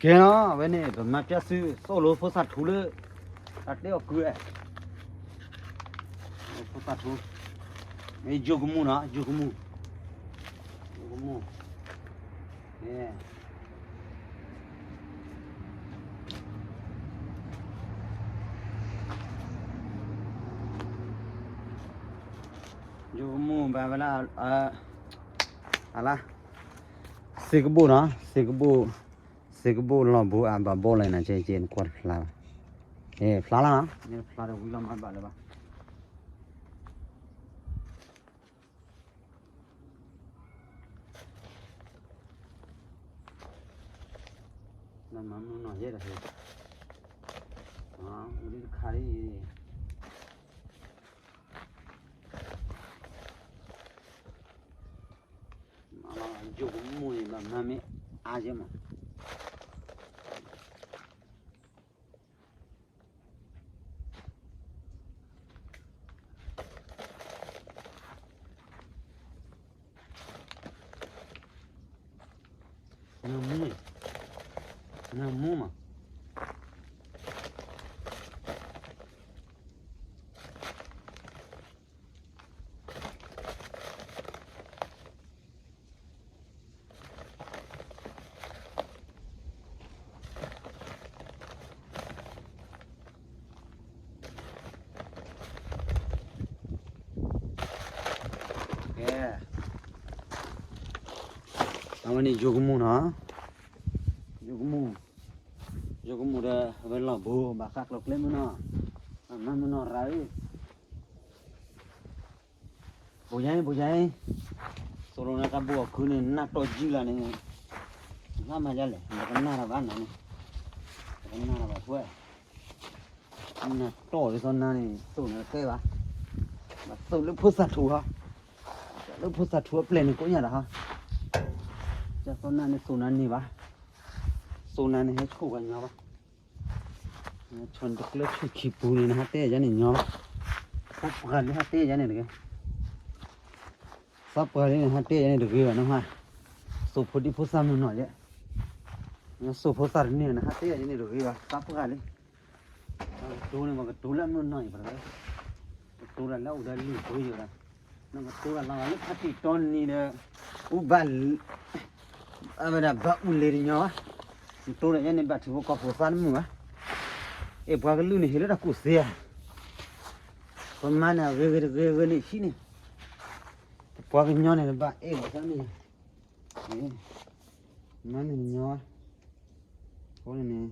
ကဲနီၤ အဝဲန့ၣ် ပမၤပျၢ်စု သိၣ်လိဖိသၣ်ထူလၢ တၢ်တဲအီၣ်ကုၢ်ဝဲ ဖိသၣ်ထူ မ့ၢ်ယိၤကမူၣ်နီၤ ယိၤကမူၣ် ယိၤကမူၣ် ကဲ ယိၤကမူၣ်ဘၣ်ဝဲလၢ အလါ စ့ကဘိၣ်နီၤ စ့ကဘိၣ် စ့ကဘိၣ်လီၢ်ဘိအဘၣ်ဘီလီၤနၤ ကဲကဲနကွၢ်တဖျါဘၣ် ဖျါလီၤနီၤ မ့ၢ်တဖျါဒီးဝံလီၤမၤဘၣ်လၢၤဘၣ် နမၤမုၢ်နီၢ်ယဲၢ်တဟဲ အိၣ်ဒံးတခါဒ်အံၤ မၤလီၤယိၤကမူၣ်န့ၣ် ဘၣ်မၤမ့ၢ်အါယဲၢ်မး နမူမး နမူမး ကဲ အဝဲန့ၣ်ယိၤကမူၣ်နီၤ ယိၤကမူၣ် ယိၤကမူၣ်ဒီး အဝဲလီၢ်ဘိ ဘၣ်ဃးကျိၤကျဲမုၢ်နီၤ မၤမုၢ်နီၢ်ရၤဧၢ ဘိယါအံၤ ဘိယါအံၤ သိၣ်လိနၤတၢ်ဘိအီၣ်ကုၢ်န့ၣ် နးတီၢ်ယံာ်လီၤန့ၣ် နမၤဒ်လဲၣ် နကနၢ်တၢ်ဘၣ်နၤန့ၣ် နကနၢ်တၢ်ဘၣ်ဖဲ နးတီၢ်ဒ်သိးနၤန့ၣ် သိၣ်နၤတကဲဘၣ် ဘၣ်သိၣ်လၢဖိသၣ်ထူဟီ လၢဖိသၣ်ထူအပျဲၢ်န့ၣ်ကိးညါတၢ်ဟီ ဒ်သိးနၤန့ၣ်သိၣ်နၤန့ၢ်ဘၣ် သိၣ်နၤန့ၣ်ဟဲဆိၣ်ပှၤညီဘၣ် နဆိၣ်နတကျၢၤဆူၣ်ခံပူၤန့ၣ် နဟးတဲယၤန့ၣ်ညီဘၣ် သးပှၢ်လၢဟးတဲယၤန့ၣ်တဂ့ၤ သးပှၢ်လၢနဟးတဲယၤန့ၣ်တဂ့ၤဘၣ်နီၤ သိၣ်ဖိဒံဖိသၣ်မုၢ်နီၢ်ယဲၢ် နသိၣ်ဖိသၣ်တန့ၢ် နဟးတဲယၤန့ၣ်တဂ့ၤဘၣ် သးပှၢ်လံ ပကတိၤန့ၣ် ပကတိၤလၢအမုၢ်နီၢ်အံၤ ပကတိၤတၢ်လၢအအိၣ်ဒီးလုၢ်ပှ့ၤယဲၢ်ဝဲဒၣ် နကတိၤတၢ်လၢလၢဖါတံၢ်တီနံၤဒီး အူဘၣ် အဝဲဒၣ်ဘၣ်အူလ့ၤတညီဘၣ် နတိၤတၢ်ယဲန့ၣ်ဘၣ်ထံဖိကီၢ်ဖိသးတမုာ်ဘၣ် အဲၣ်ပှၤကလုာ်န့ၣ်ဟ့ၣ်လၢတၢ်ကူၣ်သ့ဧါ ပမၤန့ၣ်အဂ့ၤဂ့ၤတဂ့ၤဂ့ၤန့ၣ်ဟံးန့ၣ် ပပှၤကညီန့ၣ်တဘၣ်အဲၣ်ဘၣ်သးန့ၣ် မၤန့ၣ်ညီဘၣ် အဃိန့ၣ်န့ၣ်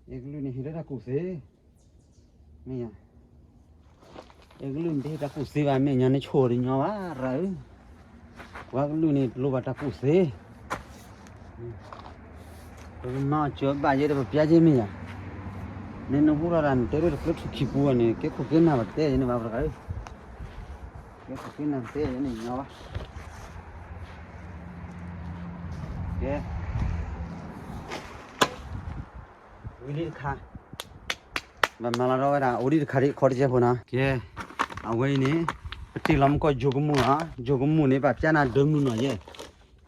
အဲၣ်ကလုာ်န့ၣ်ဟ့ၣ်လၢတၢ်ကူၣ်သ့ မ့ၢ်ယါ အဲၣ်ကလုာ်န့ၣ်တဟ့ၣ်တၢ်ကူၣ်သ့ဘၣ် မ့ၢ်ညါန့ၣ်ဆိၣ်တညီဘၣ် ရၤဧၢ ပှၤကလုာ်န့ၣ်တလိၣ်ဘၣ်တၢ်ကူၣ်သ့ ပကမၤအီၤစၢၤဘၣ်ယဲဒီးပပျၢ်က့မ့ၢ်ယါ နနဟူထီၣ်တၢ်နတဲဒိၣ်တကျၢၤထူၣ်ခံပူၤဘၣ်န့ၣ် ကဲခိၣ်ကဲနၢ်ပတဲယဲန့ၣ်ဘၣ်ပတဂၤဧၢ ကဲခိၣ်ကဲနၢ်ပတဲယဲန့ၣ်ညီဘၣ် ကဲ ဝံၤလံတခါ ဘၣ်မၤလီၤဒီးဝဲဒၣ် အိၣ်ဒံးတခါဒံး ခီတကဲဖိနီၤ ကဲ အဝဲအံၤန့ၣ် ပတ့ၢ်လီၤမူကီၢ်ယိၤကမူၣ်နီၤ ယိၤကမူၣ်န့ၣ် ဘၣ်ပျၢ်နၤဒၢမုၢ်နီၢ်ယဲၢ်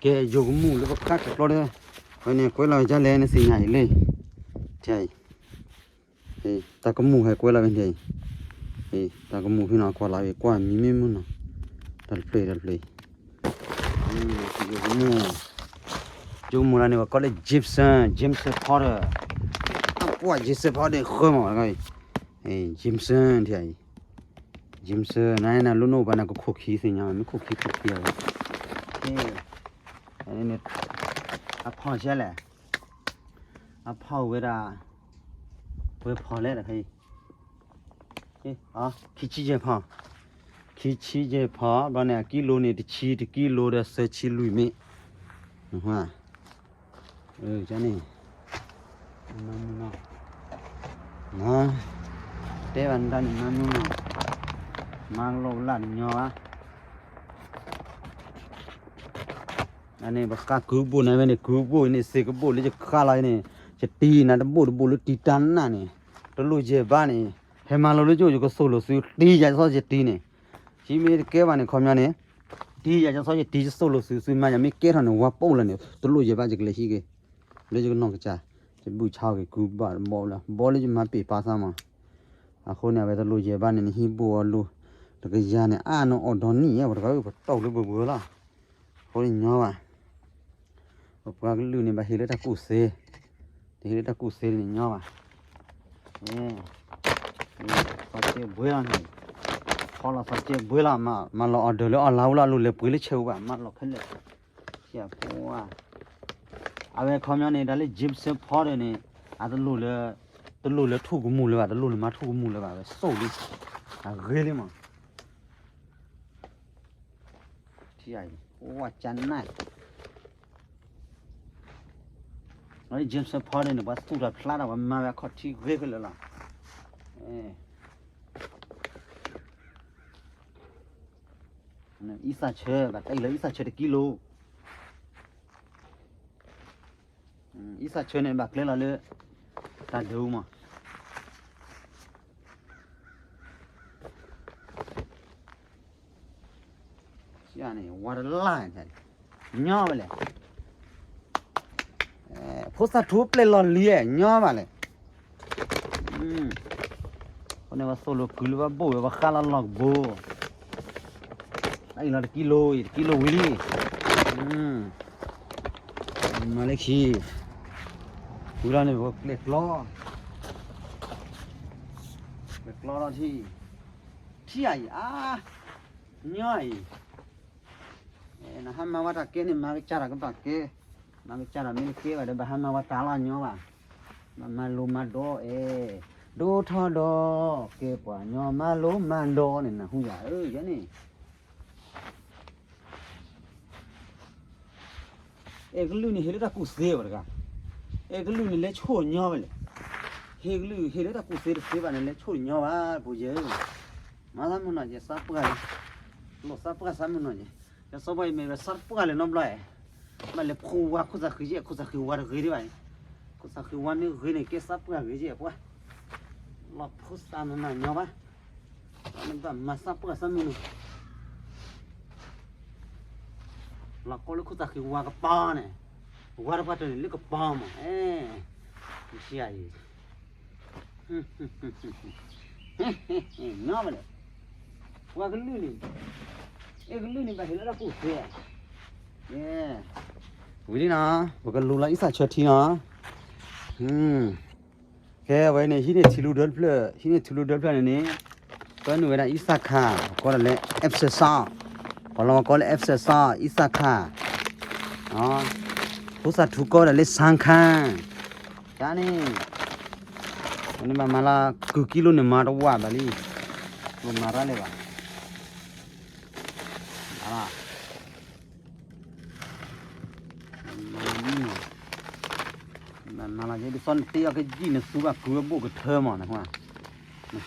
ကဲ ယိၤကမူၣ်လၢပဃၣ်ကကျီဒီး အဝဲန့ၣ် ကွဲးလီၤဝဲဒ်လဲၣ် နသ့ၣ်ညါအံၤလံ ထဲအံၤ တၢ်ကမူၣ်ဟဲကွဲးလီၤဝဲထဲအံၤ တၢ်ကမူၣ်ဖဲနီၤ ကွၢ်လီၤဝဲ ကွၢ်မံမ့ၢ်မုၢ်နီၤ တၢ်တဖျၢၣ်တၢ်တဖျၢၣ် ယိၤကမူၣ် ယိၤကမူၣ်လၢန့ၣ် ပှၤကိးလၢ Jameson Jameson powder ပှၤ Jameson powder ဃၢမး Jameson ထဲအံၤ Jameson နၤနၤလိၣ်နိၣ်ဘၣ်နၤကခိၣ်ခံသ့ၣ်ညါ မ့ၢ်ခိၣ်ခံခိၣ်ခံအီၤ အဖီၣ်ဆဲလဲၣ် အဖီၣ်ဝဲဒၣ် ပှဲၤဖီၣ်လဲၣ်တခါအံၤ ခံဆံယဲၢ်ဖီၣ် ခံဆံယဲၢ်ဖီၣ် ဘျီန့ၣ် အကံလိန့ၣ် တဆံ တကံလိဒီးသၢဆံလွံၢ်မ့ၢ် ကန့ၣ် မၤမုၢ်နီၢ် တဲဘၣ်နတၢ်န့ၣ် မၤမုၢ်နီၢ် မၤကလီကလၢ်တညီဘၣ် အန့ၣ် ပဃၣ်ကုၢ်ဘိၣ်န့ၣ်ဝဲန့ၣ် ကုၢ်ဘိၣ်အံၤန့ၣ် စ့ကဘိၣ်လၢယဃၣ်လီၤအံၤန့ၣ် ယတံၤနၤတဘိၣ်တဘိၣ်လၢတံၤတၢ်နးန့ၣ် တလိၣ်ယဲၢ်ဘၣ်န့ၣ် ဟဲမၤလိလၢယအိၣ် ယကသိၣ်လိာ်သုတံၤယၤစီယတံၤန့ၣ် ယမ့ၢ်တကဲဘၣ်န့ၣ် ခီပညီန့ၣ် တံၤယၤ ယဆီယတံၤ ယသိၣ်လိာ်သုသုမါ ယမ့ၢ်ကဲထီၣ်န့ၣ် ဝါပိၢ်လၢာ်န့ၣ် တလိၣ်ယဲဘၣ် ယကလဲၤဟံးက့ၤ လၢယကနီၢ်ကစၢ် ယဘုၣ်ဆါက့ၤ ကုဘၣ်ဘီလၢ ဘီလၢယမၤပ့ၤပာ်သးမး အဃိန့ၣ် အဝဲတလိၣ်ယဲဘၣ်န့ၣ် နဟံးဘိၣ်အီၤလိၤ တကယၤန့ၣ် အါနအီၣ်ဒီနံၣ်ဧါ ပှၤတဂၤဧၢ ပတီၢ်လၢပှဲၤပှဲၤလီၤ အဃိန့ၣ်ညီဘၣ် ပပှၤကလုာ်န့ၣ် ဘၣ်ဟ့ၣ်လၢတၢ်ကူၣ်သ့, တဟ့ၣ်လၢတၢ်ကူၣ်သ့န့ၣ်ညီဘၣ်. စီၤကဲဘှ့လီၤန့ၣ်, ဖီလီၤစီၤကဲဘှ့လီၤ, မၤလီၤ order လၢ online ဝဲလီၤ, အလိၤလဲၤပှ့ၤလၢဆဲးပူၤဘၣ်, မၤလီၤခဲလၢာ်, အဝဲခီပညီန့ၣ် တၢ်လၢ gypsum powder န့ၣ် အတလိၣ်လၢ တလိၣ်လၢထူၣ်ကမူၣ်လၢၤဘၣ်, တလိၣ်လၢမၤထူၣ်ကမူၣ်လၢၤဘၣ်, ဝဲစိၣ်လံ, အဂ့ၤလံမး ထံအံၤ ဝါကနၣ် Jameson powder န့ၣ် ပှၤသူၣ်တၢ်ဖျါတၢ် ပှၤမၤဝဲအခီၣ်ထံးဂ့ၤခဲလၢာ်လီၤ. အံသၣ်ဆၢ ဘၣ်တၢ်အံၤလီၤ အံသၣ်ဆၢတကံလိၤ အံသၣ်ဆၢန့ၣ် ဘၣ်ကျဲလီၤလၢ တၢ်ဒုးမး န့ၣ် ဝါတလၢ် ညီဘၣ်လဲၣ်, ဖိသၣ်ထူပျဲၢ်လီၤလံၤ ညီဘၣ်လဲၣ်, အဃိန့ၣ် ပှၤသိၣ်လိကုၤလၢပှၤဘိၣ်ဝဲ ပှၤဃါလီၤလီၢ်ကဘိ, တၢ်အံၤလီၤတကံလိၤ အံၤတကံလိၤဝံၤလံ, မၤလၢခံ ဝံၤလီၤန့ၣ် ပကျဲၣ်ကျီ ကျဲၣ်ကျီလီၤထံ, ထံအံၤ အါ ညီအံၤ, နဟါမၢ်ဝဲတၢ်ကဲန့ၣ် မၤကစၢ်တၢ်ကဘၣ်ကဲ, မၤကစၢ်တၢ်မ့ၢ်တကဲဘၣ်ဒီး ဘၣ်ဟါမၢ်ဝဲတၢ်လီၤညီဘၣ်, ဘၣ်မၤလိမၤဒိးအဲ, ဒိၣ်ထီၣ်ဒီး ကဲပှၤညီမၤလိမၤဒိးန့ၣ် နၢ်ဟူယၤဧၢ ယဲန့ၣ် အဲကလုာ်န့ၣ် ဟ့ၣ်လၢတၢ်ကူၣ်သ့ဘၣ်တဂၤ, အဲကလုာ်န့ၣ် လဲၤဆိၣ်ညီဘၣ်လဲၣ်, ဟ့ၣ်ကလုာ် ဟ့ၣ်လၢတၢ်ကူၣ်သ့တသ့ဘၣ်န့ၣ် လဲၤဆိၣ်ညီဘၣ် ပူၤယဲ, မၤသးမုၢ်နီၢ်ယဲ သးပှၢ်လံ, လိာ်သးပှၢ်သးမုၢ်နီၢ်ယဲ, ယစီၤပှၢ်အံၤမ့ၢ်ဝဲသးပှၢ်လဲၣ်နီတဘျီ, ဘၣ်လဲၤဖိဝါခိၣ်သၣ်ဃံယဲ ခိၣ်သၣ်ဃံဝါတဂ့ၤဒံးဘၣ်, ခိၣ်သၣ်ဃံဝါမ့ၢ်ဂ့ၤန့ၣ် ကဲသးပှၢ်ဂ့ၤယဲပှၢ်, လီၤဖိသၣ်မုၢ်နီၢ်ညီဘၣ် နဘၣ်မၤသးပှၢ်သးမုၢ်နီၢ်, လီၤကိးလၢခိၣ်သၣ်ဃံဝါကပီၤန့ၣ်, ဝါတပှၢ်တၢၢ်န့ၣ်လၢကပီၤမး, အဲ, မ့ၢ်ဆံးအံၤ, ညီဘၣ်လဲၣ်, ပှၤကလုာ်န့ၣ်, အဲကလုာ်န့ၣ် ဘၣ်ဟ့ၣ်လၢတၢ်ကူၣ်သ့, ဝံၤလံနီၤ, ပကလူၤလီၤအံသၣ်ဆၢထံနီၤ ကဲဝဲန့ၣ် ဟံးန့ၢ်ထံလူဒၢတဖျၢၣ်, ဟံးန့ၢ်ထံလူဒၢတဖျၢၣ်န့ၣ်န့ၣ်, ပၢနုာ်ဝဲဒၣ်အံသၣ်ခါ, ကိးဒီးလၢ Epsom salt, ပှၤလီၤဝဲကိးလၢ Epsom salt အံသၣ်ခါ, ဖိသၣ်ထူကိးဒီးလၢ ဆၣ်ခါ, တၢ်န့ၣ်, နဘၣ်မၤလၢကုၤကံလိန့ၣ်မၤတဝာ်ဘၣ်လံ, လိၣ်မၤရၣ်လၢၤဘၣ် မၤလီၤက့ၤ ဒ်သိးနတ့အီၤကယံာ် နသူဘၣ်ကုၤအဘိၣ်ကထၢမး န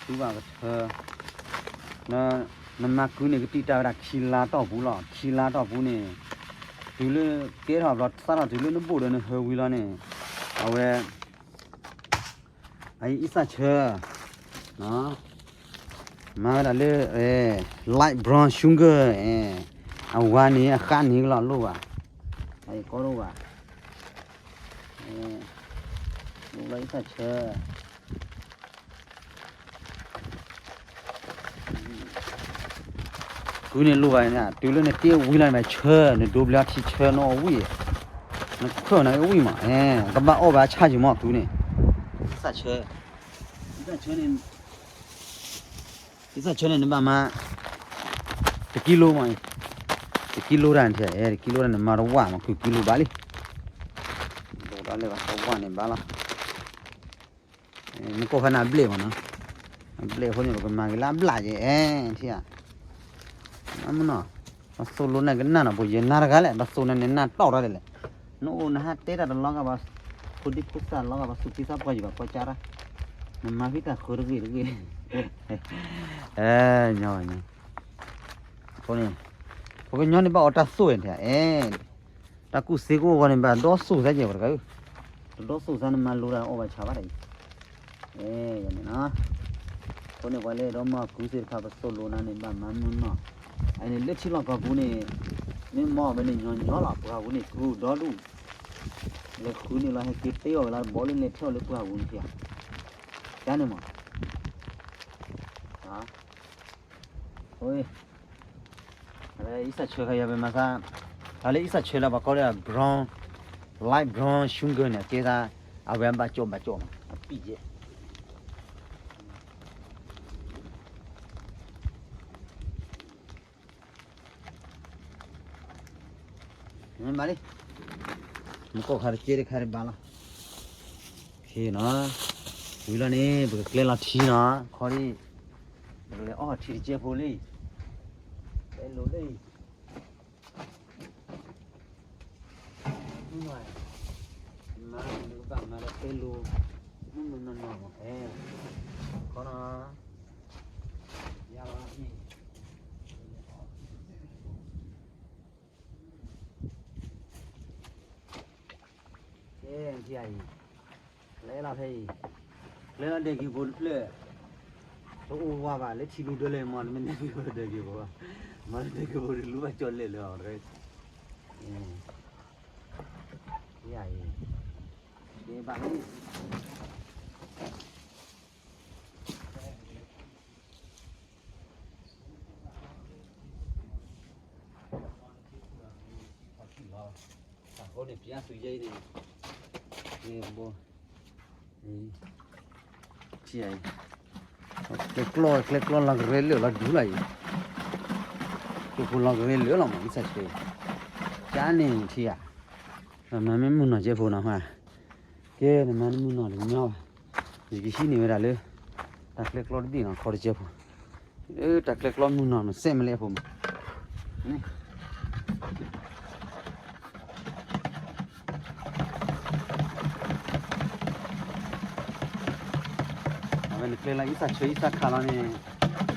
သူဘၣ်ကထၢ, နမၤကုၤန့ၣ် ကတံာ်တာ်ဝဲဒၣ်ခံလါတီၢ်ပူၤလီၤ, ခံလါတီၢ်ပူၤန့ၣ်, တုၤလၢကဲထီၣ်ဘျီ စးထီၣ်တုၤလၢနဘိၣ်ဒီးနဟၢဝံၤလီၤန့ၣ်, အဝဲ အံသၣ်ဆၢ, မၤဝဲဒၣ်လၢ light brown sugar, အဝါန့ၣ် အဃၣ်န့ၣ်ကလီၤလိၣ်ဘၣ်, အကီလိၣ်ဘၣ်, လိၣ်လၢအံသၣ်ဆၢ ကုၤန့ၣ်လိၣ်ဘၣ်န့ၣ် တုၤလၢနတ့ဝံၤလီၤန့ၣ် ဆၢ နဒိဘျီထံဆၢနအီၣ်ဝံၣ်, နခွဲးနအီၣ်ဝံၣ်မး, ကဘၣ်အီၣ်ဘၣ်ဆၣ်ယံၤမး ကုၤန့ၣ်, သၣ်ဆၢ, သၣ်ဆၢန့ၣ်, သၣ်ဆၢန့ၣ် နဘၣ်မၤ တကံလိမး, တကံလိတၢ်န့ၣ် တကံလိတၢ်န့ၣ် မၤတဝာ်မး ကုၤကံလိဘၣ်လံ, ဒိၣ်ဒၣ်လၢဘၣ် တဝာ်န့ၣ်ဘၣ်လီၤ. မ့ၢ်ကိးဖဲန့ၣ်အဘျဲၣ်မးနီၤ, အဘျဲၣ်အဃိန့ၣ် ပကမၤက့ၤလၢအဘျၣ်က့ၤ အဲ ထံၣ်ဧါ, မနီၤ, ပသိၣ်လိနၢ်ကနၣ်နီၤ ပယဲနၤတဂၤလဲၣ် ပသိၣ်နၤန့ၣ်နၢ်တီၢ်တၢ်လဲၣ်, နအိၣ်နဟးတဲတၢ်တလီၤဂာ်ဘၣ်, ဖိဒံဖိသၣ်လီၤဂာ်ဘၣ် သူၣ်က့သးပှၢ်ယံၤဘၣ်ကွၢ်ကၢ်တၢ်, နမၤဖဲတၢ်ဃၢတဂ့ၤတဂ့ၤ, ညီဘၣ်ညီ, အဃိန့ၣ်, ပှၤကညီန့ၣ်ဘၣ်အီၣ်တၢ်သိၣ်ဝဲန့ၣ် အဲ တၢ်ကူၣ်သ့ကအိၣ်ဂီၢ်န့ၣ် ဘၣ်ဒီးသိၣ်သးကဲပှၤတဂၤဧၢ, တဒီးသိၣ်သးနမၤလိတၢ်အီၣ်ဘၣ်ဆၣ်ဘၣ်တၢ်အံၤ, အဲ ယၤန့ၣ်နီၤ, အဃိန့ၣ် ပှၤလၢအဲၣ်ဒိးမၤကုၤသ့ၣ်တဖၣ် ပသိၣ်လိနၤန့ၣ် ဘၣ်မၤမုာ်နီၤ, အန့ၣ်လၢထံလီၢ်ကီၢ်ပူၤန့ၣ် မ့ၢ်မီၢ်ဝဲန့ၣ်ညီညီလီၤ ပှၢ်ပူၤန့ၣ် ကရူၢ်ဒီဒူၣ် လဲၤဃုန့ၣ်လီၤ ဟဲက့ၤတ့အီၣ်ဝဲလီၤ ဘီလၢလဲၤထီၣ်လၢပှၢ်ပူၤန့ၣ်ဧါ ကန့ၣ်မး အံစၢ်ဆၢခါယၤပမၤသး တၢ်လၢအံစၢ်ဆၢလၢပှၤကိးလၢ brown, light brown sugar န့ၣ် ကဲသး အဝဲအဘၣ်ကၠီၣ်ဘၣ်ကၠီၣ်မး အပံၣ်ယဲၢ် မ့ၢ်ဘၣ်လံ မ့ၢ်ကိးခါတကဲတခါတဘၣ်လီၤ ခ့နီၤ ဝံၤလီၤန့ၣ် ပကကျဲလီၤထံနီၤ ခီဒံး ပကလဲၤအီထံတကဲဖိလံ ပဲလိာ်လံ မၤနကဘၣ်မၤလၢပဲလိာ် မုၢ်မုၢ်နီၢ်နီၢ်မး အဲ ခီနီၤ ယၤလီၤအံၤ ကဲ ထံအံၤ လဲၤလီၤဖဲအံၤ ကျဲလီၤဒဲးက့ၤဖိတဖျၢၣ် တအိၣ်ဝါဘၣ် လၢထံလူဒၢလဲၣ် မ့ၢ်တမ့ၢ်ဒဲးက့ၤဖိဒဲးက့ၤဖိဘၣ် မ့ၢ်လၢဒဲးက့ၤဖိတလူဘၣ်ကၠီၣ်လဲၣ်လၢအီၤတဂ့ၤ ထံအံၤ ကဲဘၣ်လံ အဃိန့ၣ် ပျါသုးယဲအံၤန့ၣ် န့ၣ်ဘိ ထံအံၤ ကျဲကျီ ကျဲကျီလီၤကရဲလၢာ်လီၤဒူလီၤအံၤ ကျဲဖိလီၤကရဲလၢာ်လီၤမး အံစၢ်ဆၢ ကန့ၣ်ထံဧါ မၤမ့ၢ်မုၢ်နီၢ်ကဲဖိနီၤ ကဲနမၤနမုၢ်နီၢ်တညီဘၣ် ယကဟံးန့ၢ်ဝဲဒၣ်လၢ တၢ်ကျဲကျီတဘ့ၣ်နီၤ ခီတကဲဖိ လၢတၢ်ကျဲကျီမုၢ်နီၢ်နီၤ စဲးမလဲၣ်အဖိမး အဝဲနကျဲလီၤအံစၢ်ဆၢအံစၢ်ခါလီၤန့ၣ်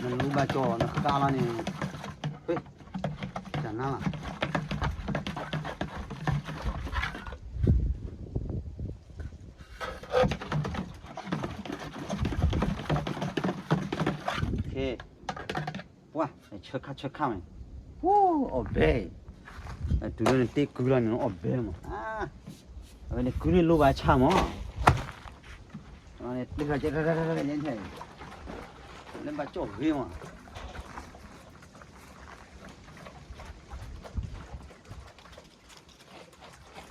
နလူဘၣ်ကၠီၣ်နဃါလီၤန့ၣ် တၢ်နါလီၤ ကဲ ပှၢ် ဆၢခါဆၢခါမး အီၣ်ဘဲ တုၤလၢနတ့ကုလီၤန့ၣ် အီၣ်ဘဲမး အဝဲန့ၣ်ကုန့ၣ်လိၣ်ဘၣ်ဆၣ်မး လၢဘၣ်ကၠီၣ်ဂ့ၤမး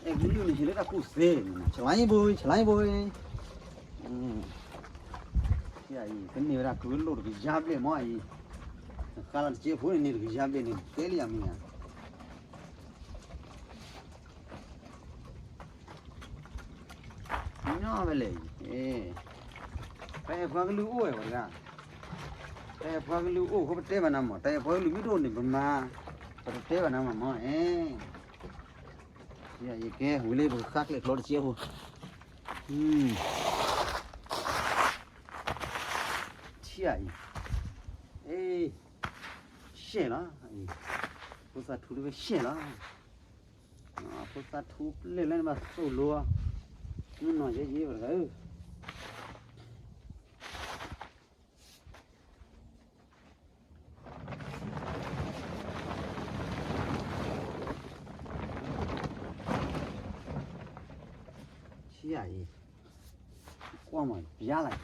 အဲၣ်ကလုၢ်န့ၣ်ဟ့ၣ်လၢတၢ်ကူၣ်သ့န့ၣ် ဆလါယံဘိ ဆလါယံဘိ ကန့ၢ်ဝဲဒၣ်ကုလိၣ်တကယၤဘျဲၣ်မးအံၤ ဃါလီၤတကဲဖိန့ၣ်န့ၣ်တကယၤဘျဲၣ်န့ၣ် တဲလံယမံၤဧါ ညီဝဲလဲၣ် တၢ်အဲၣ်ပှၤကလုာ်အိၣ်ဝဲပှၤတဂၤ တၢ်အဲၣ်ပှၤကလုာ်အိၣ်ဃိပတဲဘၣ်နၤမး တၢ်အဲၣ်ပှၤကလုာ်မ့ၢ်တအိၣ်န့ၣ် ပမၤ ပတတဲဘၣ်နၤမးမး အဲ ယကဲဝံၤလၢပကဃါကျဲကျီတကဲဖိ ထံအံၤ အဲ ရှဲလီၤ ဖိသၣ်ထူတဝဲရှဲလီၤ ဖိသၣ်ထူပျဲၢ်လၢနဘၣ်သိၣ်လိ မုၢ်နီၢ်ယဲယဲပှၤတဂၤဧၢ ထံအံၤ ကွၢ်မး ပျါလၢ်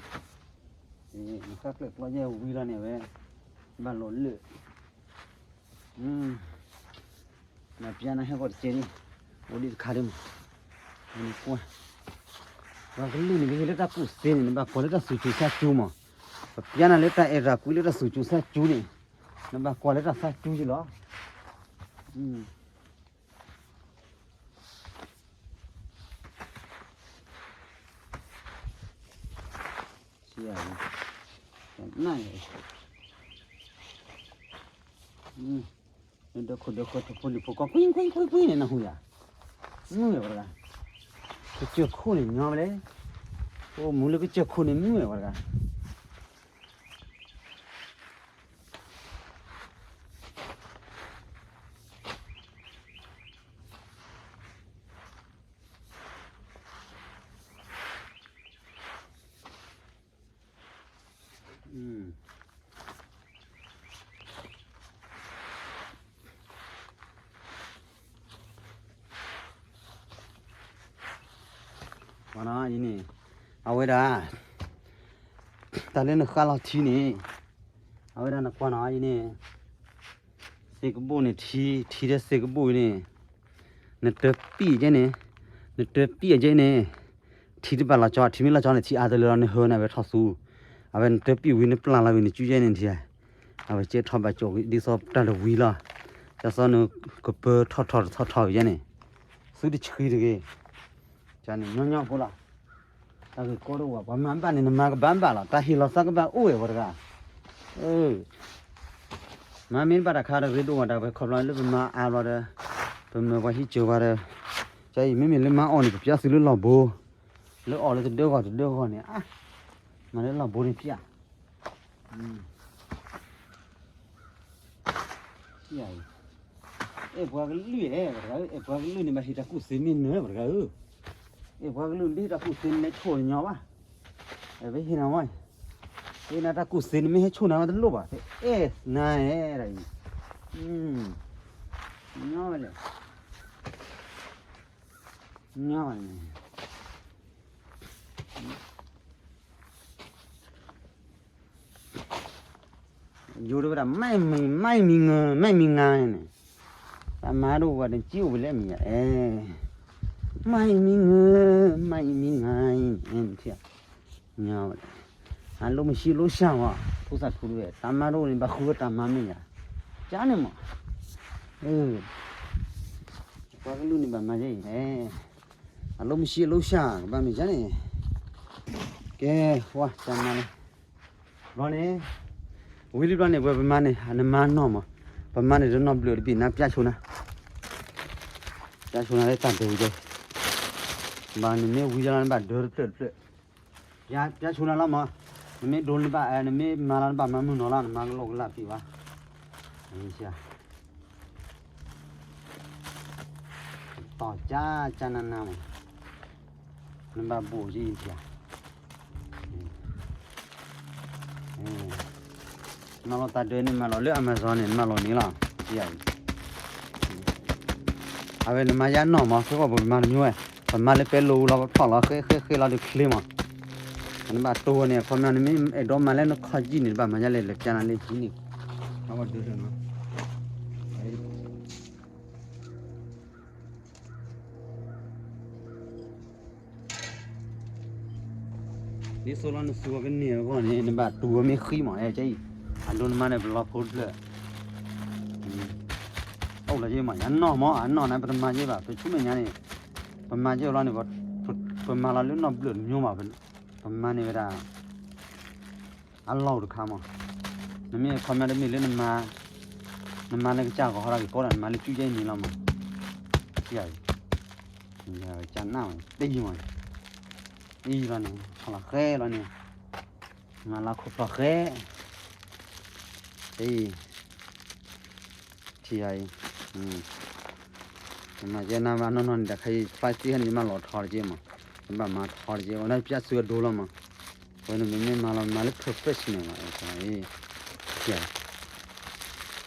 နဃါကျဲကျီယဲဝံၤလီၤန့ၣ်ဝဲ ဘၣ်လိာ်လၢာ် နပျါနဟဲကီၢ်တကဲန့ၣ် အိၣ်ဒံးတခါဒ်မး နကွၢ် ပှၤကလုာ်န့ၣ် ကဟ့ၣ်လၢတၢ်ကူၣ်သ့န့ၣ် နဘၣ်ကွၢ်လၢတၢ်သူၣ်စူၤသးစူၤမး ပပျါနၤလၢတၢ်အဲၣ်တၢ်ကွံလၢတၢ်သူၣ်စူၤသးစူၤန့ၣ် နဘၣ်ကွၢ်လၢတၢ်သးစူၤယလီၤ ဆံးအံၤ န ဒၢခိၣ်ဒၢခိၣ်ထီၣ်ဖိလံၤဖိကီၢ် ကွံကွံကွံကွံန့ၣ် နဟူယၤ မုၢ်ဝဲပှၤတဂၤ ကစၢၢ်ခိၣ်န့ၣ်ညီမလဲၣ် အိၣ်မူလၢကစၢၢ်ခိၣ်န့ၣ်မုၢ်ဝဲပှၤတဂၤ အ ကွၢ်နီၤအံၤန့ၣ်, အဝဲဒၣ် တၢ်လၢနဃၣ်လီၤထံန့ၣ်, အဝဲဒၣ်နကွၢ်နီၤအံၤန့ၣ်, စ့ကဘိၣ်န့ၣ်ထံ, ထံဒီးစ့ကဘိၣ်အံၤန့ၣ်, နတၢပံၣ်အကဲန့ၣ်, နတၢပံၣ်အကဲန့ၣ်, ထံတဘၣ်လီၤကၠီ, ထံမ့ၢ်လီၤကၠီန့ၣ် ထံအါတလၢလီၤ နဟၢနၤဝဲထီၣ်သူ, အဝဲနတၢပံၣ်ဝံၤ နပျၢ်လီၤဝံၤ နစုကဲန့ၣ်ထံ, အဝဲကဲထီၣ်ဘၣ်ကၠိးဒ်သိးတၢ်တဝံၤလီၤ, တၢ်သီနကပၢထီၣ်ထီၣ်တထီၣ်ထီၣ်ကဲန့ၣ်, သုတဆှံတဂ့ၤ, န့ၣ်ညီညီဖိလီၤ, တၢ်ဂ့ၢ်ကီတအိၣ်ဘၣ်, ပှၤမၤဘၣ်န့ၣ် နမၤကဘၣ်ဘၣ်လီၤ, တၢ်ဟ့ၣ်လီၤသးကဘၣ်အိၣ်ဝဲပှၤတဂၤ, မၤမ့ၢ်တဘၣ်တၢ်ခါတရ့ဒိၣ်မး တၢ်ပှဲၤခီဖျိလၢပမၤအါဘျီဒီး, ပမၢပှၤဟံၣ်စၢၤပှၤဒီး, ကဲအံၤ မ့မ့ၢ်လၢမၤအီၣ်န့ၣ် ပပျၢ်သုလၢလီၢ်ဘိ, လၢအီၣ်လၢတဒၢဂီၢ်တဒၢဂီၢ်န့ၣ်, မၤလၢလီၢ်ဘိန့ၣ်ပျၢ် အဲၣ်ပှၤကလုာ်အဲၣ်ပှၤတဂၤဧၢ, အဲၣ်ပှၤကလုာ်န့ၣ် ဘၣ်ဟ့ၣ်တၢ်ကူၣ်သ့မ့ၢ်နၢၤပှၤတဂၤဧၢ, အဲၣ်ပှၤကလုာ်ဒ်တၢ်ကူၣ်သ့နလဲၤဆိၣ်ညီဘၣ်, ပဟ့ၣ်နၤဝဲ, ဟ့ၣ်နၤတၢ်ကူၣ်သ့နမ့ၢ်ဟဲဆိၣ်နၤဝဲတလိၣ်ဘၣ်, အဲၣ်နၤအဲၣ်ဒ်အံၤ, ညီဝဲလဲၣ်, ညီဝဲန့ၣ် ယိၤတဝဲဒၣ် မ့ၢ်မံငၢ မ့ၢ်မံငါန့ၣ်, တၢ်မၤဒိၣ်ဝဲတကံအိၣ်ဝဲလၢမံၤယဲ, မ့ၢ်မံငၢ မ့ၢ်မံငါ, ညီဝဲ, အလိၣ်မံၤဆံးလိၣ်ဆှၣ်မး, ဖိသၣ်ထူတဝဲ တၢ်မၤဒိၣ်န့ၣ် ဘၣ်ဃုဝဲတၢ်မၤမ့ၢ်ယဲ, ကန့ၣ်မး, ပှၤကလုာ်န့ၣ်ဘၣ်မၤယဲအံၤ, အလိၣ်မံၤဆံးလိၣ်ဆှၣ် ကဘၣ်မ့ၢ်ကန့ၣ်, ကဲ, ဝါ, တၢ်မၤလၢ ဘျီန့ၣ်, ဝံၤလံဘျီန့ၣ် ပဝဲပမၤန့ၣ် နမၤနီၢ်မး, ပမၤန့ၣ်တနီၢ်ဘျၢၣ်တဘ့ၣ် နပျၢ်ဆိနၤ, ပျၢ်ဆိနၤလၢတၢ်ဒိၣ်ကဲ, ဘၣ်နမ့ၢ်ဝံၤလီၤနဘၣ်ဒၢတဖျၢၣ်တဖျၢၣ်, ပျၢ်ဆိနၤလီၤမး, နမ့ၢ်ဒိနဘၣ် နမ့ၢ်မၤလီၤနဘၣ်မၤမုၢ်နီၤလီၤ နမၤကလိာ်ကလၢ်ပံၤဘၣ်, တီၢ်ကၢ်ကၢ်နၤနၤမး, နဘၣ်ဘိၣ်က့ၤအံၤထံဧါ, မၤလီၤတၢ်ဒၢးန့ၣ် မၤလီၤလၢ Amazon န့ၣ် မၤလီၤန့ၣ်လီၤ, အံၤ, အဝဲနမၤယါနီၢ်မး ဃဲဃီပမၤတမံၤဝဲ, ပမၤလၢပဲလိာ်လီၤ ပဖျီၣ်လီၤ ဃဲဃဲဃဲလီၤဒီးချ့မး, နဘၣ်တိၢ်ဝဲန့ၣ် အခီပညီ နမ့ၢ်အဲၣ်ဒိးမၤလၢနခီၣ်ကံၣ်န့ၣ် နဘၣ်မၤယါလဲၣ် လဲၤပျၢ်နၤလၢဟံၣ်န့ၣ်, အဝဲဒၢးဒၢးနီၤ ဒ်သိးလီၤနသူအီၤကန့ၢ်အဂီၢ်န့ၣ် နဘၣ်တူၢ်ဝဲမ့ၢ်ဃံမး အဲၣ်ကဲအံၤ, အဒိနမါန့ၣ် ပလီၤဖိတဖျၢၣ်, အိၣ်လီၤက့မး ယါနီၢ်မး အနီၢ်န့ၣ် ပတမၤက့ဘၣ် ပဆူမဲာ်ညါန့ၣ်, ပမၤက့အီၤလီၤန့ၣ်, ပမၤလီၤလၢနီၢ်ဘျၢၣ်တမံၤမး, ပမၤန့ၢ်ဝဲဒၣ် အလီၢ်အိၣ်တခါမး, နမ့ၢ်အခီပညီတမ့ၢ်လၢနမၤ, နမၤလၢကစၢ်ဂီၤဟီထီၣ်က့ၤကိးဒီး နမၤလၢကၠူကဲအံၤန့ၣ်လီၤမး, ကၠၢ်နၢ်မး တယံၤမး, အံၤလီၤန့ၣ် ဖီၣ်လီၤဃဲလီၤန့ၣ်, မၤလီၤခိၣ်ဖျီၣ်ဃဲ, တယံၤ ထံၣ်ယၤအံၤ, နမၤကဲနၤဘၣ်နီၢ်နီၢ်န့ၣ် တၢ်ခါအံၤ ပျၢ်သ့ဟဲန့ၣ် မၤလီၤထီတက့ၢ်မး, နဘၣ်မၤထီတက့ၢ်, အဝဲဒၣ်ပျၢ်သုအဒိလီၤမး, အဝဲန့ၣ်မ့မ့ၢ်မၤလီၤမၤလၢ professional လီၤ, ထံၣ်ယၤအံၤ,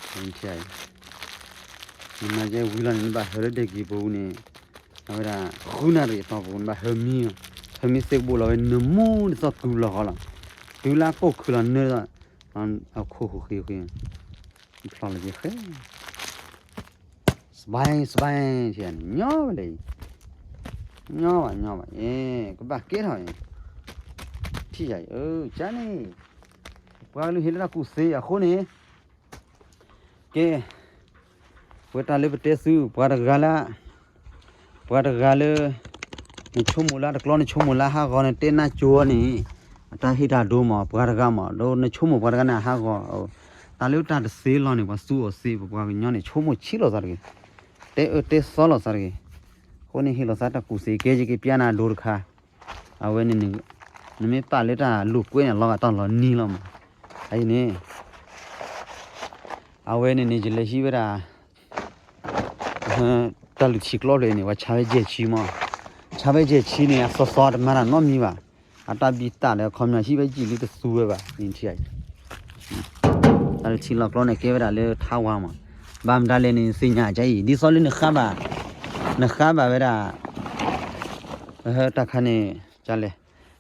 ထံၣ်ယၤအံၤ, နမၤကဲဝံၤလီၤန့ၣ် နဘၣ်ဟၢလၢဒဲက့ၤပူၤန့ၣ်, အဝဲဒၣ် ဃုနၣ်ရံၣ်အတီၢ်ပူၤ နဘၣ်ဟၢမံ, ဟၢမံသ့ၣ်ကဘိၣ်လီၤဝဲ နမူဒ်သိးကုၤလီၤဃီလီၤ, တုၤလၢအကိၢ်ခုၣ်လီၤနၢ အခိၣ်ဃုာ်ဃ့ဃ့, ဖျီၣ်လီၤက့ၤဃဲ, စဘဲ စဘဲ ထံၣ်ယၤန့ၣ် ညီဘၣ်လဲၣ်, ညီဘၣ် ညီဘၣ်, ကဘၣ်ကဲထီၣ်အံၤ, ထံၣ်ယၤအံၤ ကန့ၣ်, ပှၤကလုာ်ဟ့ၣ်လၢတၢ်ကူၣ်သ့အဃိန့ၣ်, ကဲ, ဝဲတၢ်လၢပတဲသု ပှၤတဂၤလၢ ပှၤတဂၤလၢ နဆိကမိၣ်လၢတကျီ နဆိကမိၣ်လၢဟးဂီၤ နတဲနၢ်ကၠိန့ၣ် အတၢ်ဟ့ၣ်တၢ်ဒိမး ပှၤတဂၤမး ဒီးနဆိကမိၣ်ပှၤတဂၤန့ၣ် အဟးဂီၤ, တၢ်လၢတၢ်တသ့လီၤန့ၣ် ပှၤသူအီၤသ့ ပပှၤကညီန့ၣ် ဆိကမိၣ်ဆံးလိာ်သးတဂ့ၤ, တဲအၢတဲသီလိာ်သးတဂ့ၤ, အဃိန့ၣ်ဟ့ၣ်လိာ်သးတၢ်ကူၣ်သ့ ကဲယက့ၤပျၢ်နၤဒိတခါ, အဝဲန့ၣ်န့ၣ် နမ့ၢ်ပာ်လၢတၢ်လိာ်ကွဲန့ၣ် လီၤဂာ်တၢ်လီၤနံၤလီၤမး, အအံၤန့ၣ် အဝဲန့ၣ်န့ၣ် ယလဲၤဟံးဝဲဒၣ် တၢ်လုၢ်ထံကျီဖျၢၣ်န့ၣ် ပှၤဆါဝဲယဲၢ်ဆံမး, ဆါဝဲယဲၢ်ဆံန့ၣ် အသီသီတမၤတၢ်နီတမံၤဘၣ်, အတၢ်ဘံၣ်တၢ်လၢအခီပညီဟံးဝဲယံာ်လံတသူဝဲဘၣ်, နထံၣ်အံၤ, တၢ်လုၢ်ထံလီၤကျီန့ၣ် ကဲဝဲဒၣ်လၢထါဝါမး, ဘၣ်မတၤလဲၣ်န့ၣ် သ့ၣ်ညါကအံၤ ဒ်သိးလၢနဃါဘၣ်, နဃါဘၣ်ဝဲဒၣ် တၢ်ခါန့ၣ် ကလဲၣ်,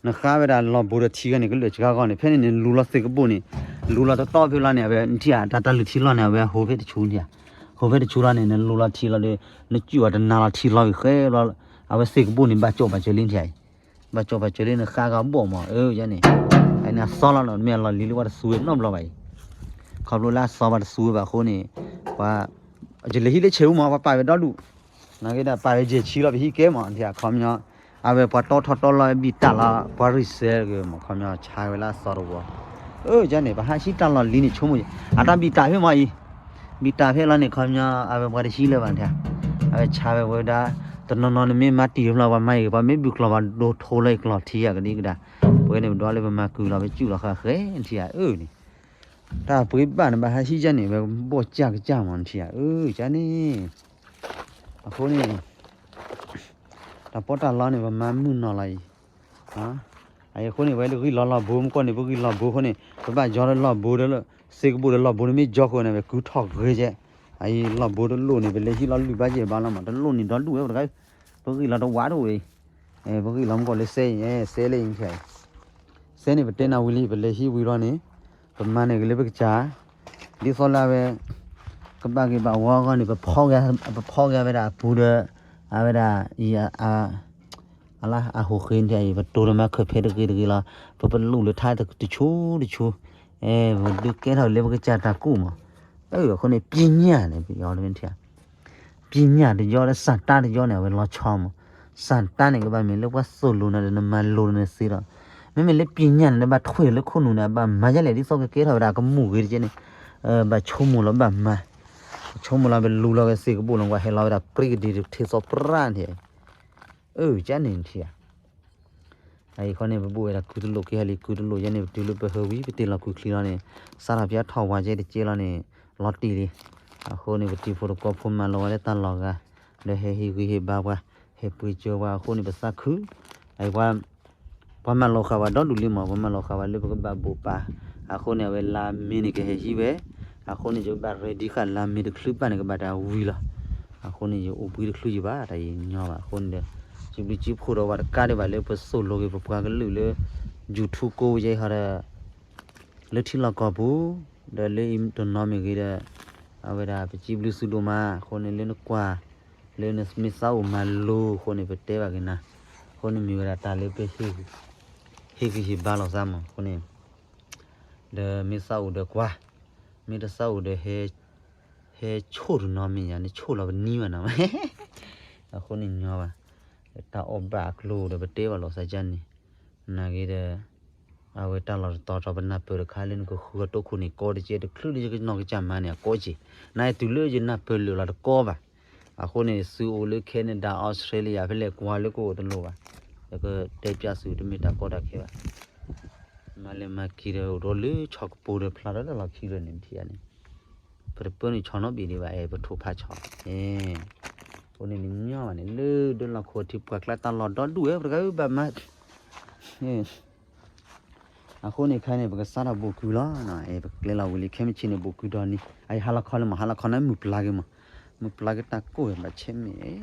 နဃါဝဲဒၣ်လီၢ်ဘိဒီးထံဂၤန့ၣ် ကလၢာ်စှၤဂီၢ်န့ၣ် ဖဲန့ၣ်န့ၣ် လူၤလီၤသ့ၣ်ကဘိၣ်န့ၣ်, လူၤလီၤတတီဖဲလီၤန့ၣ် အဝဲထံၣ်ဧါ တၢ်တၢ်လုၢ်ထံလီၢ်န့ၣ် အဝဲဟိဖဲတဆူန့ၣ်ဧါ, ဟိဖဲတဆူလီၤန့ၣ် နလူၤလီၤထံလီၤဒီး နစူၣ်အီၤတနၤလီၤထံလီၤဂ့ၤဃဲလီၤ, အဝဲသ့ၣ်ကဘိၣ်န့ၣ် ဘၣ်ကၠီၣ်ဘၣ်စၢၤလံထံၣ်ဧါ, ဘၣ်ကၠီၣ်ဘၣ်စၢၤလံ နဃါဂၤဘိၣ်မး အၢ ယန့ၣ်, အန့ၣ်အသီလီၤလီၤ မ့ၢ်အလီၢ်လံၤလၢပှၤတသူဝဲနီတဘျီဘၣ်အံၤ, ခီဖျိလၢအသီပှၤတသူဝဲဘၣ်အဃိန့ၣ်, ပှၤ ယလဲၤဟံးလၢဆဲးအူမး ပှၤပာ်ဝဲဒီဒူၣ်, နာ်က့ဒၣ်ပာ်ဝဲယဲၢ်ဆံလီၤ ပဟံးကဲမး ထံၣ်ခီပညီ, အဝဲပှၤတီထီၣ်တီလီၤဘံၣ်တၢ်လီၤ ပှၤရံၣ်စဲက့ၤမး ခီပညီဆါဝဲလၢအသီတဝီ, အၢ ယန့ၣ် ပဟးဟံးတၢ်လီၢ်လံၤန့ၣ် ဆိကမိၣ်ယဲၢ် အတၢ်ဘံၣ်တၢ်ဖဲမးအံၤ, ဘံၣ်တၢ်ဖဲလီၤန့ၣ် ခီပညီ အဝဲပှၤတဟံးလၢၤဘၣ်ထံၣ်, အဝဲဆါဝဲဝဲဒၣ်, တနီၤနီၤန့ၣ်မ့ၢ်မၤတံၢ်ဖျီ ပှၤမၤအံၤ ပှၤမ့ၢ်ဘုၣ်ကျီၢ်ပှၤဒိထိလၢကျီၢ်ထံအကဒံကဒါ, ပဝဲန့ၣ်ပဒွးလၢပမၤကုၢ်လီၤ ပစူၣ်လီၤဃာ်ဃဲထံၣ်ဧါ အၢန့ၣ် တၢ်ပှ့ၤဘၣ်န့ၣ် ဘၣ်ဟးဟံးကန့ၣ် ဝဲဘီၣ်ကၢ်ကစၢ်မး နထံၣ်ဧါ အၢ ကန့ၣ်, အဃိန့ၣ် တၢ်ပီးတၢ်လီန့ၣ် ပမၤမုၢ်နီၢ်လီၤအံၤ, အဃိန့ၣ် ပဝဲတဂံၢ်လီၤလီၢ်ဘိ မ့ၢ်ကွၢ်န့ၣ် ပဂံၢ်လီၢ်ဘိအဃိန့ၣ် ပဘၣ်ယီၤလၢလီၢ်ဘိဒီး စ့ကဘိၣ်ဒီးလီၢ်ဘိန့ၣ် မ့ၢ်ယီၤဃိန့ၣ် ဝဲကုထီၣ်ဂ့ၤကဲ, အအံၤလီၢ်ဘိတလိၣ်န့ၣ် ပလဲၤဟံးလီၤလုၢ်ဘၣ်ယဲၢ်ဘၣ်လီၤမး တလိၣ်န့ၣ်ဒီဒူၣ်ဝဲ ပတဂၤ, ပဂံၢ်လီၤတဝးတအိၣ်အံၤ, ပဂံၢ်လီၤမ့ၢ်ကွၢ်လၢစဲအံၤ စဲလၢအံၤ စဲန့ၣ် ပတဲနၤဝံၤလံ ပလဲၤဟံးဝံၤလီၤန့ၣ် ပမၤန့ၢ်က့ၤလၢပကစၢ်, ဒ်သိးလၢအဝဲ ကဘၣ်ဂ့ၤဘၣ်ဝီအဂီၢ်န့ၣ် ပဖီၣ်ဂ့ၤဝဲဒၣ်အပူၤဒီး အဝဲဒၣ် အဟိၣ်ဃ့န့ၣ် ပတိၤတမၤခၢၣ်ဖဲတဂ့ၤတဂ့ၤလီၤ, ပပလူးလၢထါတဆူတဆူ, အဲ ပဒုးကဲထီၣ်လၢပကစၢ်တၢ်ကူၣ်မး, အဃိန့ၣ် ပညာန့ၣ် ပယီၤတမ့ၢ်ထံၣ် ပညာတယီဒီးစၢ်တၢ်တယီန့ၣ် အဝဲလီၤဆီမး, စၢ်တၢ်န့ၣ် ကဘၣ်မ့ၢ်လၢပှၤသိၣ်လိနၤဒီးနမၤလိနသ့ဒီး, မ့မ့ၢ်လၢပညာန့ၣ် နဘၣ်ထွဲလၢခိၣ်နူာ်န့ၣ် အဘၣ်မၤယဲလဲၣ် ဒ်သိးကကဲထီၣ်ဝဲဒၣ်ကမူၣ်ဂ့ၤတကဲန့ၣ်, ဘၣ်ဆိကမိၣ်လီၤဘၣ်မၤ, ဆိကမိၣ်လီၤ ပလူလီၤဝဲစ့ကဘိၣ်လီၤ ကွၢ်ဟဲလီၤဝဲဒၣ်ပြံကဒံးတထ့သီပြၢ်န့ၣ်, အၢ ကန့ၣ်ထံၣ်ဧါ အအံၤခီန့ၣ် ပဘိၣ်ဝဲဒၣ်ကုတလိၣ်က့ၤဟဲလံ ကုတလိၣ်ယဲန့ၣ် ပတုၤလၢပဟၢဝံၤ ပတ့ၢ်လီၤကုၢ်ချံလီၤန့ၣ် စးထီၣ်ဖဲအထီၣ်ဝါကဲတကဲလီၤန့ၣ် လီၤတံၢ်လံ, အဃိန့ၣ် ပတံၤဖိတကီၢ်ဖိမၤလီၤဝဲလၢတၢ်လီၢ်ဂၤ, ဒီးဟဲဟ့ၣ်ဂံၢ်ဟ့ၣ်ဘါပှၤ, ဟဲပှ့ၤစၢၤပှၤအဃိန့ၣ် ပသးခု, အအံၤ ပှၤမၤလီၤဃာ်ဝဲဒီဒူၣ်လံမး ပှၤမၤလီၤဃာ်ဝဲလၢပကဘၣ်ဘိးပ အဃိန့ၣ် အဝဲလါမ့ၤန့ၣ်ကဟဲဟံးဝဲ, အဃိန့ၣ် ယကဘၣ် ready ဃာ်လါမ့ၤတချုးဘၣ်န့ၣ် ကဘၣ်တၢ်ဝံၤလီၤ, အဃိန့ၣ် ယအိၣ်ဘှံးတချုးယဘၣ် တၢ်ယံာ်ညီဘၣ် အဃိန့ၣ်ဒီး စံးဘျုးစံးဖှိၣ်ဒီးပှၤတကးဒံးဘၣ်လၢပသိၣ်လိက့ၤပပှၤကလုာ်လၢ YouTube ကိးဝဲယဲဟီဒီး လၢထံလီၢ်ကီၢ်ပူၤ, ဒီးလၢအံၤတနီၤမ့ၢ်ဂ့ၤဒီး အဝဲဒၣ်ပစံးဘျုးသုဒိၣ်မး အဃိန့ၣ်လၢနကွၢ် လၢနမ့ၢ်သးအိၣ်မၤလိအဃိန့ၣ် ပတဲဘၣ်က့ၤနၤ, အဃိန့ၣ်မ့ၢ်ဝဲဒၣ်တၢ်လၢပ ဟ့ၣ်ဂံၢ်ဟ့ၣ်ဘါလိာ်သးမး အဃိန့ၣ် ဒီးမ့ၢ်သးအိၣ်ဒီးကွၢ်, မ့ၢ်တသးအိၣ်ဒီး ဟဲဆိၣ်တနီၤမ့ၢ်ယၤန့ၣ် ဆိၣ်လီၤပနံၤဘၣ်နီၤ, အဃိန့ၣ်ညီဘၣ်, တၢ်အီၣ်ဘၣ်အကျိၤဒီးပတဲဘၣ်လိာ်သးကန့ၣ်, နာ်ဂ့ၤဒီး အဝဲတၢ်လီၢ်တတီၤထီၣ်ပနၢ်ပၢၢ်တခါလၢနကဃုအီၤတိခိၣ်န့ၣ် ကီတကဲတချုးလၢယကနီၢ်ကစၢ်မၤန့ၣ် အကီက့ၤ, နာ်ဂ့ၤတုၤလၢယနၢ်ပၢၢ်လၢာ်လီၤတကီဘၣ်, အဃိန့ၣ် သုအိၣ်လၢ Canada Australia ဖဲလဲၣ်ကွၢ်လၢကအိၣ်တလိၣ်ဘၣ်, ယကတဲပျၢ်သုတမ့ၢ်တၢ်ကီတၢ်ခဲဘၣ် မၤလဲၤမၤက့ၤဒီးအိၣ်ဒီးလၢဆီကပိၤဒီးဖျါထီၣ်လၢလီၢ်ခံလၢန့ၣ်ထံၣ်ဧါန့ၣ်, ပတပၢနုာ်ဆီနီတဘ့ၣ်ဒံးဘၣ် အဲၣ်ပထိၣ်ဖးဆီ, အဃိန့ၣ်နညီဘၣ်န့ၣ် လၢဒၢလီၢ်ခိၣ်ထံပှၢ်ကျါတၢ်လီၢ်ဒီဒူၣ်ဝဲ ပတဂၤအုဘၣ်မၤ အဃိန့ၣ်ခါန့ၣ် ပကစးထီၣ်ဘိၣ်ကုၢ်လီၤ, အဲၣ်ပကျဲလီၤဝံၤလံ ခဲမုၢ်ဆ့ၣ်န့ၣ် ဘိၣ်ကုၢ်ဒီနံၤ အအံၤဟါလီၤခီလၢမး ဟါလီၤခီန့ၣ်မုၢ်ပျါက့ၤမး, မုၢ်ပျါက့ၤတၢ်ကိၢ်ဝဲဘၣ်ဆဲးမ့ၢ်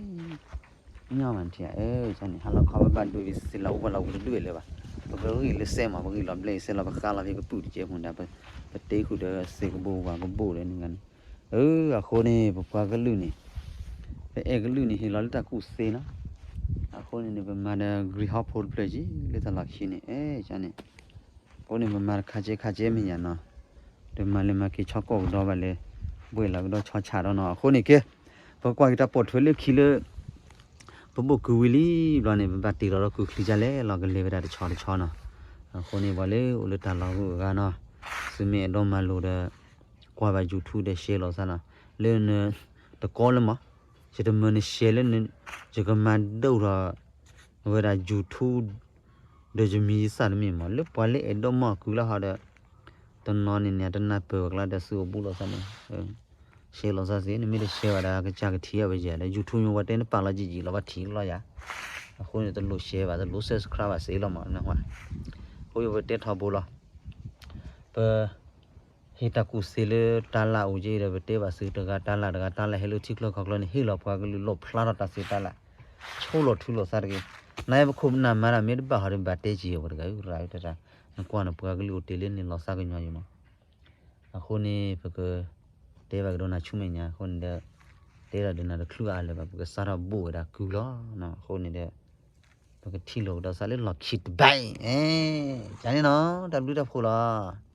ညီမးထံၣ်ဧါ, အၢ န့ၣ် ဟါလီၤခီဝဲဘၣ်ဒိဘံၤစ့လီၤအိၣ်ဝဲလီၤဝံၤတဒူၣ်အံၤလၢၤဘၣ်, ပကဂံၢ်လၢစဲမး ပဂံၢ်လီၤဘျဲၣ်အံၤစဲလီၤ ပဃါလီၤဖဲကပုၢ်တကဲမးဒီး ပတ့ဃုာ်ဒီးစ့ကဘိၣ်ဝၤကဘိၣ်ဒီးန့ၣ်ဂၤန့ၣ်, အၢ အဃိန့ၣ် ပပှၤကလုာ်န့ၣ် ပအဲၣ်ကလုာ်န့ၣ် ဟ့ၣ်လီၤလၢတၢ်ကူၣ်သ့နီၤ, အဃိန့ၣ်န့ၣ် ပမၤဒီး greenhouse ဖိတဖျၢၣ်က့ၤ လၢတၢ်လီၢ်ခံန့ၣ် အဲၣ်န့ၣ် အဃိန့ၣ် ပမၤတခါကဲခါကဲမ့ၢ်ယါနီၤ, ဒီးမၤလၢမၤက့ၤဆီကီၢ်ကဒီးဘၣ်လၢ ဘှဲၣ်လီၤကဒီးဆီဆးဒီးနီၤ, အဃိန့ၣ်ကဲ ပကွၢ်က့ၤတၢ်ပိာ်ထွဲလၢခံလၢ ပဘိၣ်ကုၢ်ဝံၤလံဘျီန့ၣ် ပဘၣ်တ့ၢ်လီၤဒီးကုၢ်ချံကလဲၣ်လီၤ ကလဲၤဝဲဒၣ်တဆီတဆီနီၤ, အဃိန့ၣ် ပှၤလၢအိၣ်လၢတၢ်လီၢ်ဂုၤအဂၤနီၤ, သုမ့ၢ်အဲၣ်ဒိးမၤလိာ်ဒီး ကွၢ်ဘၣ် YouTube ဒီး share လိာ်သးနီၤ, လၢန တကီလၢမး, ယတမၢန share လၢ ယကမၤဒိၣ်ထီၣ် ဝဲဒၣ် YouTube ဒီးယမံၤယသၣ်တမ့ၢ်မး လၢပှၤလၢအဲၣ်ဒိးမၤကုၢ်လၢဟီဒီး တနီၤန့ၣ်န့ၣ် တနၢ်ပၢၢ်ဝဲကျါဒီးသုအိၣ်ဘူးလိာ်သးန့ၣ် share လိာ်သးသ့ နမ့ၢ်တ share ဘၣ်ဒီး ကစၢ်ကထံၣ်အဝဲယၤဒီး YouTube မ့ၢ်ဝဲတဲနပာ်လီၤယံာ်ယံာ်လီၤ ဘၣ်ထံၣ်လီၤယၤ, အဃိန့ၣ် တလိၣ် share ဘၣ် တလိၣ် subscribe ဘၣ်စ့လီၤမး နဟါ, အဃိယဝဲတဲထီဘိလီၤ, ပ ဟ့ၣ်တၢ်ကူၣ်သ့လၢတၢ်လၢ်အိၣ်က့ဒီး ပတဲဘၣ်သုတဂၤတၢ်လၢ်တဂၤတၢ်လၢ်ဟဲလၢထံချၢကီၢ်ချၢန့ၣ် ဟ့ၣ်လီၤပှၤကလုာ်လီၣ်ဖျါထီၣ်တၢ်သ့တၢ်လၢ်, ဆိလီၤထူလီၤသးတဂ့ၤ, နပခိၣ်ပနၢ်မၤတၢ်မ့ၢ်တဘၣ်ဟီဒီး ဘၣ်တဲက့ၤအီၤပှၤတဂၤ အုရၤတၢ်တၢ်, နကွၢ်နပှၤကလုာ်အိၣ်တ့ၢ်လၢန့ၣ်လီၤသးကညီၤယံၤမး. အဃိန့ၣ် ပကတဲဘၣ်ကဒီးနၤဆူမဲာ်ညါ အဃိန့ၣ်ဒီး တဲဒၣ်ဒီးနၤတချုးအါလၢၤဘၣ် ပကစးထီၣ်ဘိၣ်ဝဲဒၣ်ကုၢ်လီၤ. အဃိန့ၣ်ဒီး ပကထံၣ်လိာ်ကဒီးသးလၢလီၢ်ခံတဘျီ, ကန့ၣ်နီၤ တၢ်ဘျုးတၢ်ဖှိၣ်လီၤ.